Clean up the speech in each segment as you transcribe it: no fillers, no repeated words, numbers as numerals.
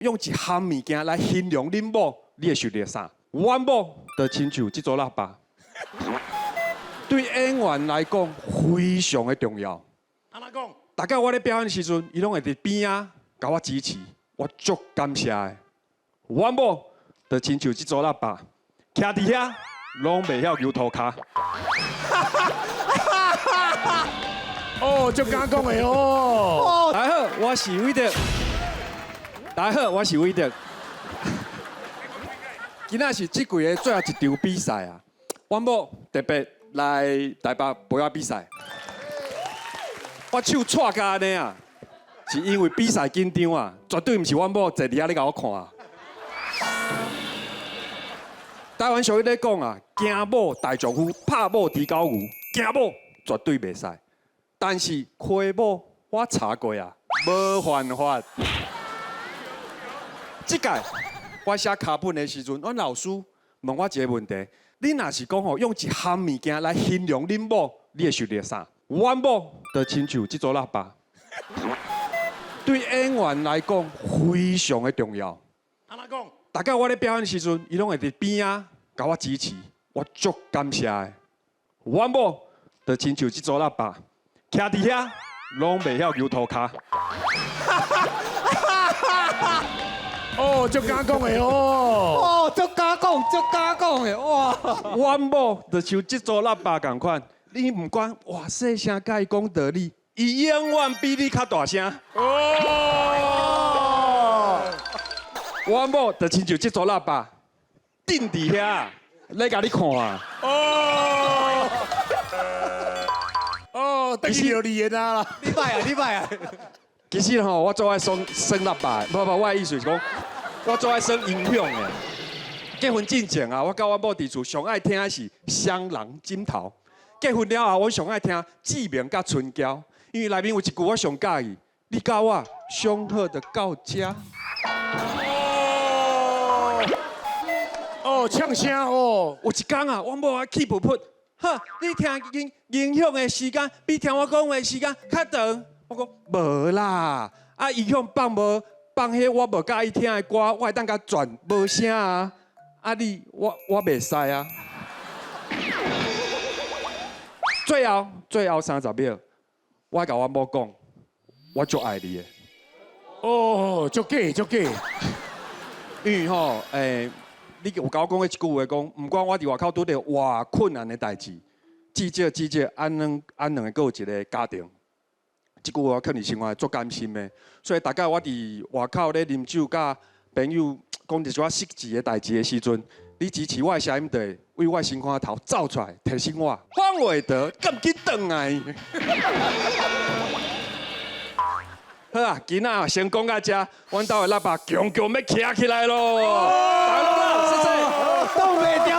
用一項物件來形容恁某，你會想著啥？阮某就親像這組喇叭，對演員來講非常的重要。按怎講？逐擺我咧表演時陣，伊攏會佇邊仔共我支持，我足感謝的。阮某就親像這組喇叭，徛佇遐攏袂曉求塗跤。哦，足敢講的哦。大家好，我是偉德。大家好，我是偉德。今仔是這季的最後一場比賽啊！阮某特別來台北陪我比賽。我手掣甲按呢啊，是因為比賽緊張啊，絕對毋是阮某坐佇遐咧共我看。台灣俗語咧講啊，驚某大丈夫，拍某豬狗牛，驚某絕對袂使。但是虧某我查過啊，無犯法。這屆我寫腳本的時陣，阮老師問我一個問題：你若是講吼用一項物件來形容恁某，你會想著啥？阮某就親像這組喇叭，對演員來講非常的重要。按怎講？逐擺我咧表演時陣，伊攏會佇邊仔共我支持，我足感謝的。阮某就親像這組喇叭，徛佇遐攏袂曉求塗跤。哦，足敢講的哦。哦，足敢講，足敢講的哇！阮某就像這組喇叭仝款，你毋管偌細聲共伊講道理，伊永遠比你較大聲。哦。阮某就親像這組喇叭，頂佇遐咧共你看。哦。哦，等於有你的啦。你歹啊，你歹啊！其實吼，我足愛耍耍喇叭，無無，我的意思是講，我足愛耍音響的。結婚進前啊，我佮阮某佇厝上愛聽的是《雙人枕頭》。結婚了後，我上愛聽《志明佮春嬌》，因為內面有一句我上佮意，你佮我相好著到這。哦，哦，嗆聲哦。有一工啊，阮某啊氣噗噗，哈，你聽音音響的時間比聽我講話的時間較長。我講無啦，啊音響放無放彼我無佮意聽的歌，我會當共轉無聲啊。啊你我袂使啊。最後最後30秒，我共阮某講，我足愛你的。哦，足假足假。因為吼，你有共我講過一句話，講毋管我佇外口拄著偌困難的代誌，至少至少，按兩个閣有一個家庭。這句話我囥佇心內足甘心的，所以逐擺我佇外口咧啉酒，佮朋友講一寡失志的代誌的時陣，你支持我的聲音就會為我心肝頭走出來，提醒我，方偉德，趕緊轉來。好啊，今仔先講到這，阮兜的喇叭強強欲徛起來囉。來囉，謝謝。擋袂牢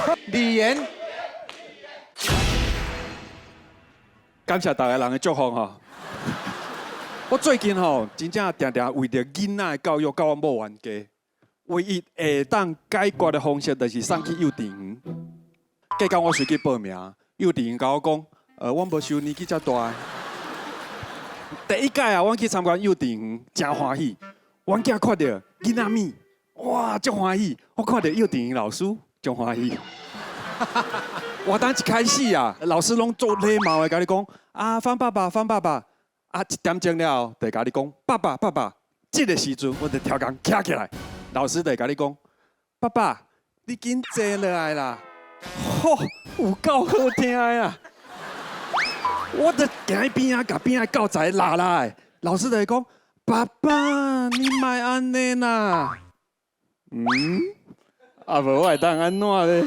囉，李岩。感謝逐个人的祝福吼。我最近吼，真正定定為著囡仔的教育，佮阮某冤家。唯一會當解決的方式，就是送去幼稚園。隔工我隨去報名，幼稚園共我講，阮無收年紀遮大。第一屆啊，阮去參觀幼稚園，誠歡喜。阮囝看著囡仔咪，哇，足歡喜！我看著幼稚園老師，足歡喜。活動一開始啊，老師攏足禮貌的共你講，啊，方爸爸，方爸爸，啊，一點鐘了後，就會共你講，爸爸，爸爸。這個時陣，我就跳工徛起來，老師就會共你講，爸爸，你緊坐落來啦，吼，有夠好聽的啊！我就行去邊仔，共邊仔教材拉拉的，老師就會講，爸爸，你莫按呢啦。嗯，啊無我會當按怎咧？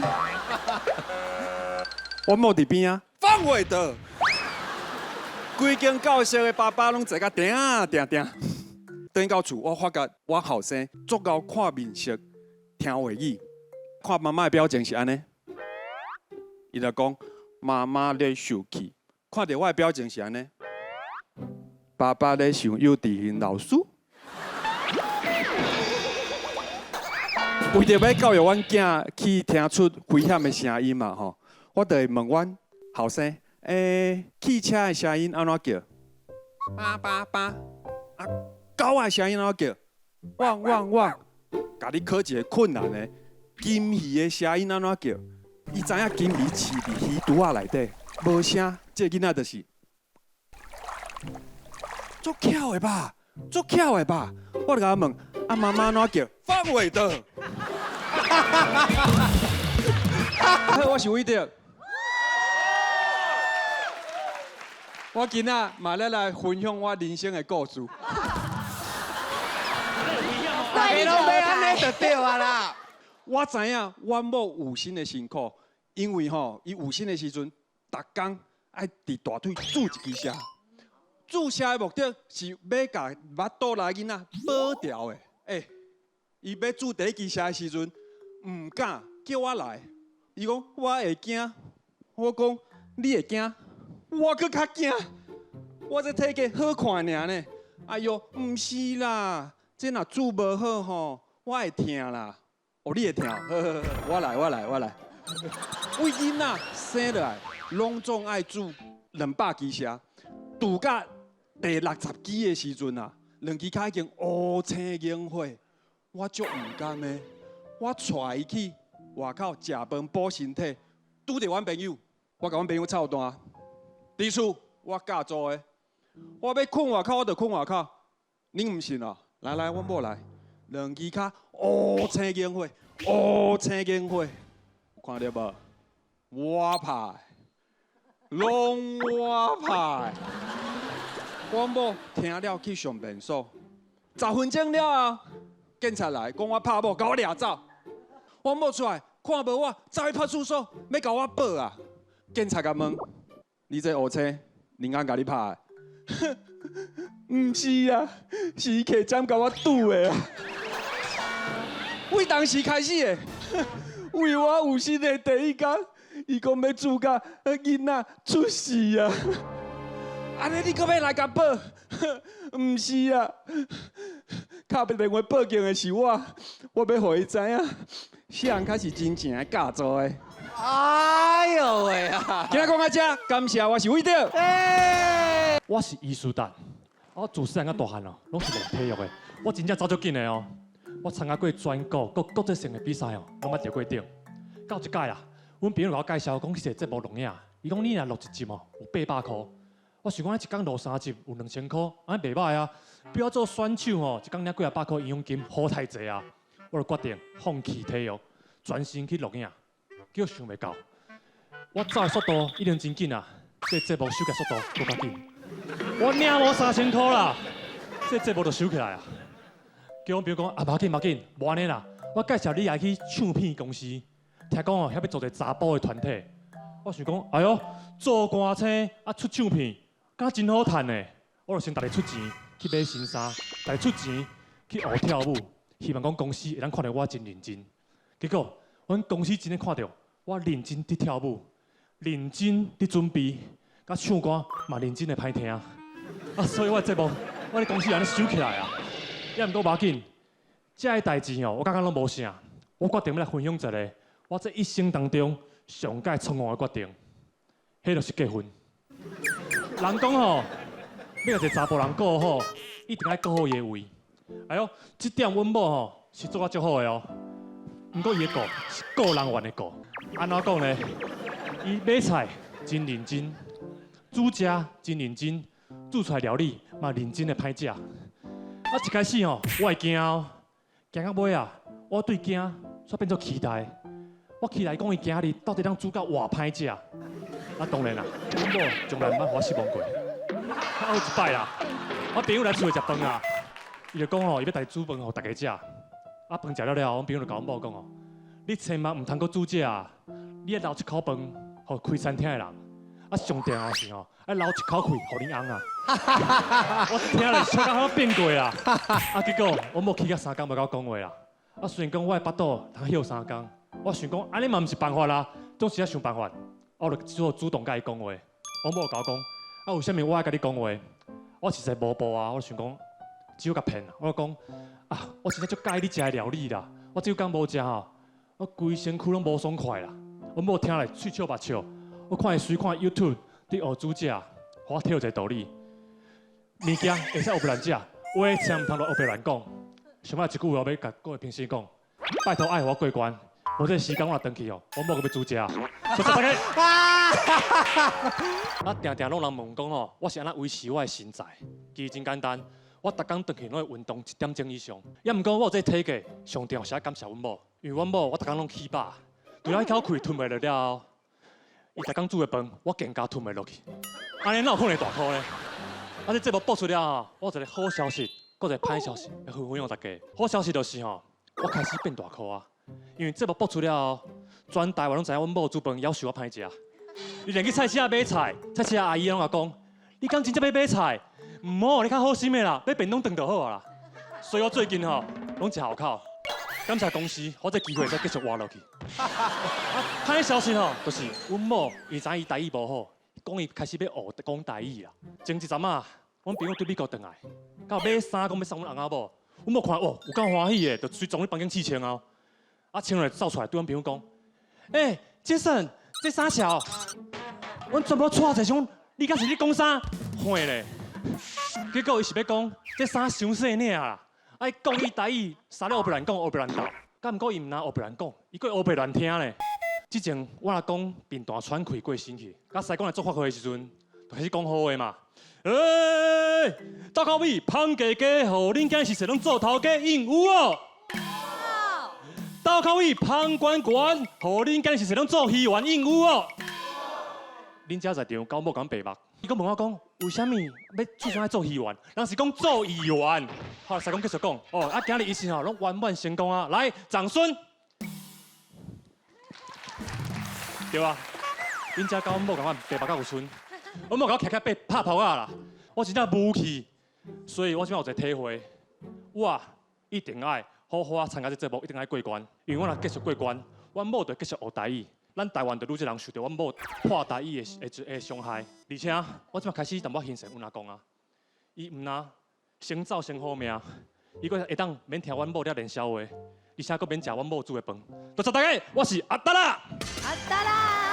我某佇邊仔，放袂得，規間教室的爸爸攏坐甲定定定。轉到厝，我發覺我後生足𠢕看面色、聽話語，看媽媽的表情是按呢，伊就講媽媽咧受氣，看著我的表情是按呢，爸爸咧想幼稚園老師。為著欲教育阮囝去聽出危險的聲音嘛吼，我就會問阮後生，汽車的聲音按怎叫？叭叭叭。啊，狗仔的聲音按怎叫？汪汪汪！共你考一个困難的，金魚的聲音按怎叫？伊知影金魚飼佇魚櫥仔內底，無聲，這个囡仔就是足巧的吧？足巧的吧？我就共伊問，啊媽媽按怎叫？方偉德。好，我是偉德。我今仔嘛咧來分享我人生的故事。大家攏欲按呢就對啊啦。我知影阮某有身的辛苦，因為吼，伊有身的時陣，逐工愛佇大腿注一支射，注射的目的是欲共腹肚內囡仔保牢的。欸，伊欲注第一支射的時陣，毋敢叫我來，伊講我會驚，我講你會驚，我閣較驚，我這體格好看爾呢。哎喲，毋是啦，這若注無好吼，我會疼啦。哦，你會疼？好好好，我來，我來，我來。為囡仔生落來，攏總愛注200支射，注到第60支的時陣啊，兩支跤已經烏青凝血，我足毋甘的，我帶伊去外口食飯補身體，拄著阮朋友，我共阮朋友臭彈，佇厝我教做的，我欲睏外口我就睏外口，恁毋信哦？來來，阮某來。兩支跤烏青凝血，烏青凝血，有看著無？我拍，攏我拍。我某聽了去上便所，10分鐘了後，警察來講我拍某，共我掠走。我某出來看無我，走去派出所，欲共我報啊！警察共問：你這烏青，恁翁共你拍的？毋是啊，是伊提針共我拄的啊！為當時開始的，為我有生的第一工，伊講欲注甲囡仔出世啊！按呢你閣欲來共報？毋是啊，敲電話報警的是我，我欲予伊知影，啥人較是真正的教做的。哎喲喂啊！今仔講到這，感謝，我是偉德。我是伊斯丹，我自細漢到大漢哦，攏是練體育的。我真正走足緊的哦，我參加過全國閣國際性的比賽哦，攏捌得過獎。到一擺啦，阮朋友共我介紹講去一個節目錄影，伊講你若錄一集哦，有800箍。我想講一工錄三集有2000箍，按呢袂䆀啊。比我做選手吼，一工領幾仔百箍營養金好太濟啊。我就決定放棄體育，專心去錄影。結果想袂到，我走的速度已經真緊啊，這個節目收起來速度閣較緊。我領無3000箍啦，這節目就收起來啊。叫阮朋友講啊，無要緊，無要緊，無按呢啦。我介紹你來去唱片公司，聽講哦，遐欲組一個查埔的團體。我想講，哎喲，做歌星啊出唱片，敢真好趁呢。我就先逐日出錢去買新衫，逐日出錢去學跳舞，希望講公司會當看著我真認真。結果，阮公司真的看著我認真佇跳舞，認真佇準備，佮唱歌嘛認真的歹聽。啊，所以我的節目，我的公司按呢收起來啊。也毋過無要緊，這个代誌哦，我感覺攏無啥。我決定欲來分享一个我這一生當中上蓋錯誤的決定，彼就是結婚。人講吼，欲共一個查埔人顧好，一定愛顧好伊的胃。哎喲，這點阮某吼是做甲足好的哦。毋過伊的顧是顧人怨的顧。按怎講呢？伊買菜真認真，煮食真認真，煮出來料理嘛認真的歹食。啊，一開始吼，我會驚哦，驚到尾啊，我對驚煞變做期待。我期待講伊今仔日到底通煮甲偌歹食。啊，當然啦，阮某從來毋捌予我失望過。啊，有一擺啦，我朋友來厝裡食飯啊，伊就講吼，伊欲家己煮飯予大家食。啊，飯食了了後，阮朋友就共阮某講哦，你千萬毋通閣煮食啊，你愛留一口飯予開餐廳的人。啊，上重要是吼，愛留一口氣予恁翁啊。我聽了笑到好變過啦。啊，結果阮某氣甲3工無共我講話啦。啊，雖然講我的腹肚通歇三工，我想講按呢嘛毋是辦法啦，總是愛想辦法。我就只好主動共伊講話。阮某共我講，啊，為啥物我愛共你講話？我實在無步啊，我想講只好共騙。我就講啊，我真正足佮意你食的料理啦。我這幾工無食吼，我規身軀攏無爽快啦。阮某聽了喙笑目笑，我看伊隨看 YouTube 佇學煮食，予我體會一個道理。物件會使烏白亂食，話千毋通烏白亂講。上尾一句話我欲共各位評審講，拜託愛予我過關，無這時間我若轉去哦，我某閣欲煮食。多謝大家。啊，定定攏人問講吼，我是按怎維持我的身材？其實真簡單，我逐工轉去攏會運動一點鐘以上。也毋過我有這個體格，上重要是愛感謝阮某，因為阮某我逐工攏起飽，除了彼口氣吞袂落了後，伊逐工煮的飯我更加吞袂落去。按呢哪有可能會大箍呢？啊，這節目播出了後，我有一個好消息，閣一個歹消息欲分享予大家。好消息就是吼，我開始變大箍啊！因為節目播出了後，全台灣攏知影阮某煮飯夭壽仔歹食。伊連去菜市仔買菜，菜市仔阿姨攏共講：你敢真正欲買菜？毋好，你較好心的啦，買便當頓就好啊啦。所以我最近吼，攏食好口。感謝公司，予我這機會再繼續活落去。啊，歹消息吼，就是阮某伊知伊台語無好，講伊開始欲學講台語啦。前一陣仔，阮朋友對美國轉來，到買衫講欲送阮翁仔某，阮某看哦，有夠歡喜的，就隨傱去房間試穿哦。啊，穿落走出來對阮朋友講：欸，傑森，這啥潲？阮全部掣者想，你敢是咧講啥？貨咧？結果伊是欲講這衫傷細領啦。啊，伊講伊台語，啥咧烏白亂講，烏白亂鬥。敢毋過伊毋若烏白亂講，伊閣烏白亂聽咧。之前我若講貧惰喘氣過身去，佮師公來做法會的時陣，就開始講好話嘛。欸，鬥口尾芳家家，予恁囝是說攏做頭家，應有無？鬥口尾芳懸懸，予恁囝是說攏做議員，應有無？恁遮在場阮某共白目，伊閣問我講，為啥物欲出山愛做議員？人是講做議員。好，師公繼續講。哦，啊，今日儀式吼，攏圓滿成功啊！來，掌聲。對啊，恁遮佮阮某仝款白目甲有賰，阮某共我徛起來拍噗仔啦，我真正無氣，所以我這擺有一個體會，我一定愛好好啊參加這節目，一定愛過關，因為我若繼續過關，阮某就繼續學台語。咱台灣就愈濟人受著阮某破台語的的傷害，而且我這擺開始淡薄仔欣賞阮阿公啊，伊毋若先走先好命，伊閣會當免聽阮某咧練痟話，而且閣免食阮某煮的飯。多謝大家，我是阿達啦。阿達啦。